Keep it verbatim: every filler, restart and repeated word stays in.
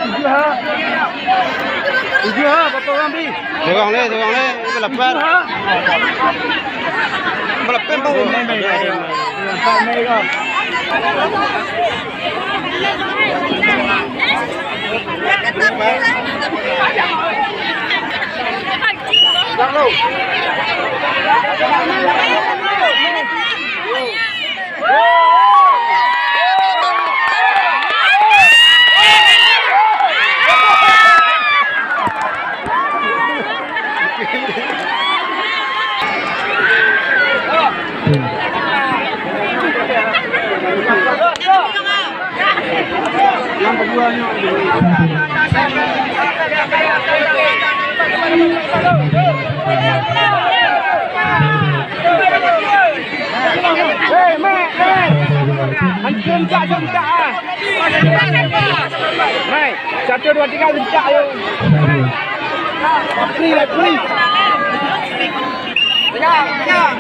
Tujoh ha. Tujoh ha, berapa orang bi? Seorang lé, seorang lé, itu lapar. Berapa pun? Empat mega. Hei, mek, mek. Hancur jak, hancur jak, ah. Mek, satu, dua, tiga, gencak, ayo. Free lah, free. Pegang, pegang.